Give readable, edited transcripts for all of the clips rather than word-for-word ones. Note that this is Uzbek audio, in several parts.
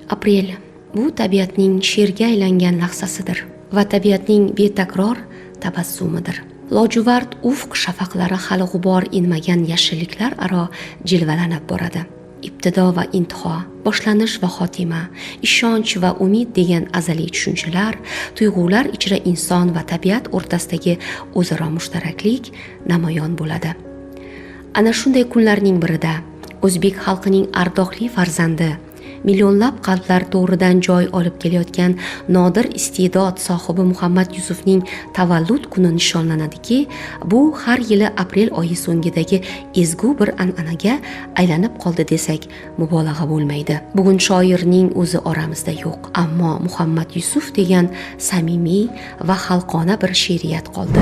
Aprel bu tabiatning she'rga aylangan lahzasidir va tabiatning betakror tabassumidir. Lojuvard ufq shafaqlari hali g'ubor inmagan yashilliklar aro jilvalanib boradi. Ibtido va intiho, boshlanish va xotima, ishonch va umid degan azaliy tushunchalar, tuyg'ular ichra inson va tabiat o'rtasidagi o'zaro mushtaraklik namoyon bo'ladi. Ana shunday kunlarning birida o'zbek xalqining ardoqli farzandi, millionlab qalblar to'g'ridan joy olib kelayotgan nodir iste'dod sohibi Muhammad Yusufning tavallud kuni nishonlanadiki, bu har yili aprel oyi so'ngidagi ezgu bir an'anaga aylanib qoldi desak mubolag'a bo'lmaydi. Bugun shoirning o'zi oramizda yo'q, ammo Muhammad Yusuf degan samimiy va xalqona bir she'riyat qoldi.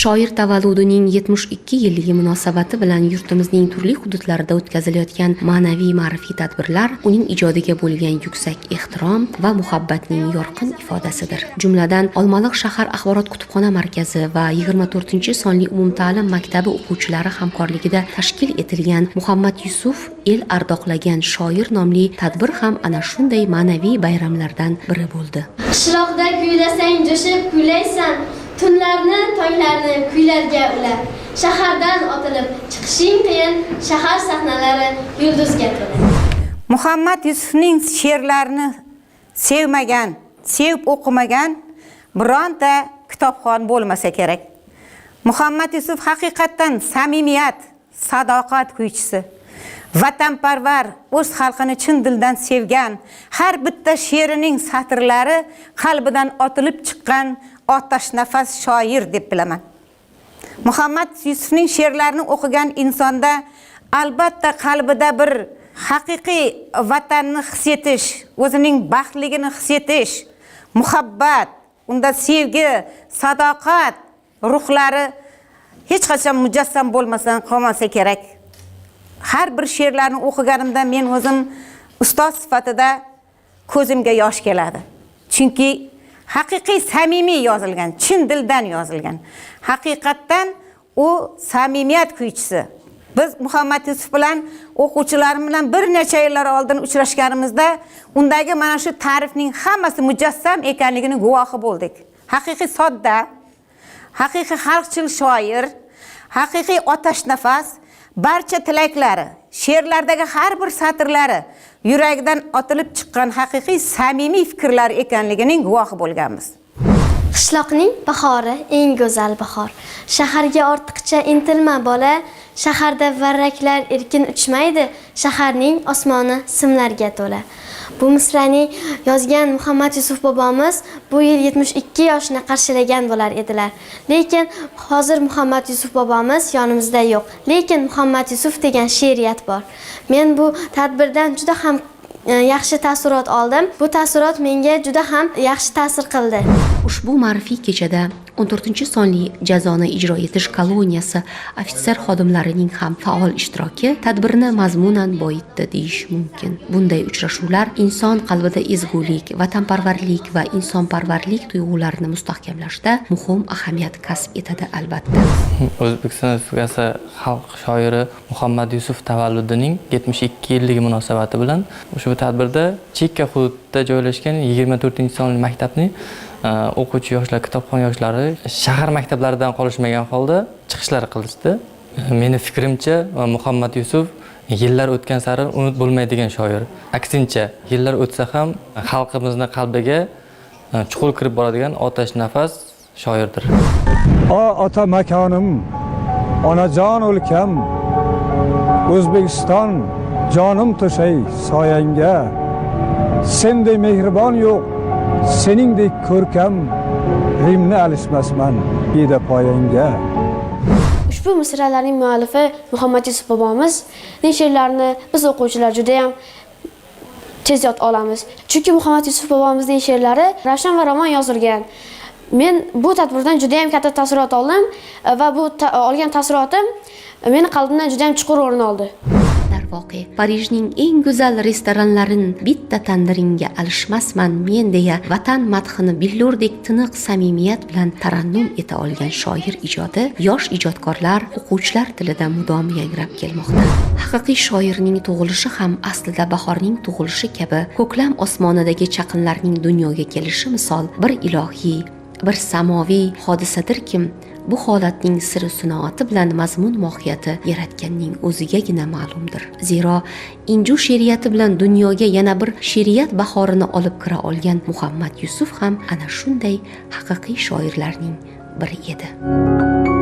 Shoir tavalludining 72 yilligi munosabati bilan yurtimizning turli hududlarida o'tkazilayotgan ma'naviy ma'rifiy tadbirlar uning ijodiga bo'lgan yuksak ehtirom va muhabbatning yorqin ifodasidir. Jumladan, Olmaliq shahar axborot kutubxona markazi va 24-sonli umumta'lim maktabi o'quvchilari hamkorligida tashkil etilgan Muhammad Yusuf el ardoqlagan shoir nomli tadbir ham ana shunday ma'naviy bayramlardan biri bo'ldi. Qishloqda kuylasang jo'shib kuylaysan, tunlarni, tonglarni kuylarga ulab. Shahardan otilib chiqishing qiyin, shahar sahnalari yulduzga to'la. Muhammad Yusufning she'rlarini sevmagan, sevib o'qimagan bironta kitobxon bo'lmasa kerak. Muhammad Yusuf haqiqatdan samimiyat, sadoqat kuychisi, vatanparvar, o'z xalqini chin dildan sevgan, har bitta she'rining satrlari qalbidan otilib chiqqan otash nafas shoir deb bilaman. Muhammad Yusufning she'rlarini o'qigan insonda albatta qalbida bir haqiqiy vatanni his etish, o'zining baxtligini his etish, muhabbat, unda sevgi, sadoqat ruhlari hech qachon mujassam bo'lmasan qolmasa kerak. Har bir she'rlarni o'qiganimda men o'zim ustoz sifatida ko'zimga yosh keladi. Chunki haqiqiy samimiy yozilgan, chin dildan yozilgan. Haqiqatdan u samimiyat kuychisi. Biz Muhammad Yusuf bilan o'quvchilarim bilan bir necha yillar oldin uchrashganimizda undagi mana shu ta'rifning hammasi mujassam ekanligini guvohi bo'ldik. Haqiqiy sodda, haqiqiy xalqchil shoir, haqiqiy otash nafas, barcha tilaklari, she'rlardagi har bir satrlari yuragidan otilib chiqqan haqiqiy samimiy fikrlar ekanligining guvohi bo'lganmiz. Qishloqning bahori eng go'zal bahor. Shaharga ortiqcha intilma bola, shaharda varraklar erkin uchmaydi, shaharning osmoni simlarga to'la. Bu misrani yozgan Muhammad Yusuf bobomiz bu yil 72 yoshini qarshilagan bo'lar edilar. Lekin hozir Muhammad Yusuf bobomiz yonimizda yo'q. Lekin Muhammad Yusuf degan she'riyat bor. Men bu tadbirdan juda ham yaxshi taassurot oldim. Bu taassurot menga juda ham yaxshi ta'sir qildi. Ushbu ma'rifiy kechada 14-sonli jazoni ijro etish koloniyasi ofitser xodimlarining ham faol ishtiroki tadbirni mazmunan boyitdi deyish mumkin. Bunday uchrashuvlar inson qalbida ezgulik, vatanparvarlik va insonparvarlik tuyg'ularini mustahkamlashda muhim ahamiyat kasb etadi albatta. O'zbekiston Respublikasi xalq shoiri Muhammad Yusuf tavalludining 72 yilligi munosabati bilan ushbu tadbirda chekka hududda joylashgan 24-sonli maktabning o'quvchi yoshlar, kitobxon yoshlari shahar maktablaridan qolishmagan holda chiqishlar qilishdi. Meni fikrimcha, Muhammad Yusuf yillar o'tgan sari unut bo'lmaydigan shoir. Aksincha, yillar o'tsa ham xalqimizni qalbiga chuqur kirib boradigan otash nafas shoirdir. O ota makonim, onajon o'lkam, O'zbekiston, jonim to'shay soyangga. Sendek mehribon yo'q, seningdek ko'rkam, Rimni alishmasman beda poyangga. Ushbu misralarning muallifi Muhammad Yusuf bobomizning she'rlarini biz o'quvchilar juda ham tez yod olamiz. Chunki Muhammad Yusuf bobomizning she'rlari ravshan va ravon yozilgan. Men bu tadbirdan juda ham katta taassurot oldim va bu olgan taassurotim meni qalbimdan juda ham chuqur o'rin oldi. Darvoqe, Parijning eng go'zal restoranlarin bitta tandiringga alishmasman men deya vatan madhini billurdek tiniq samimiyat bilan tarannum eta olgan shoir ijodi yosh ijodkorlar, o'quvchilar tilida mudom yangrab kelmoqda. Haqiqiy shoirning tug'ilishi ham aslida bahorning tug'ilishi kabi ko'klam osmonidagi chaqinlarning dunyoga kelishi misol bir ilohiy, bir samoviy hodisadirkim, bu holatning siri sinoati bilan mazmun mohiyati yaratganning o'zigagina ma'lumdir. Zero inju she'riyati bilan dunyoga yana bir she'riyat bahorini olib kira olgan Muhammad Yusuf ham ana shunday haqiqiy shoirlarning biri edi.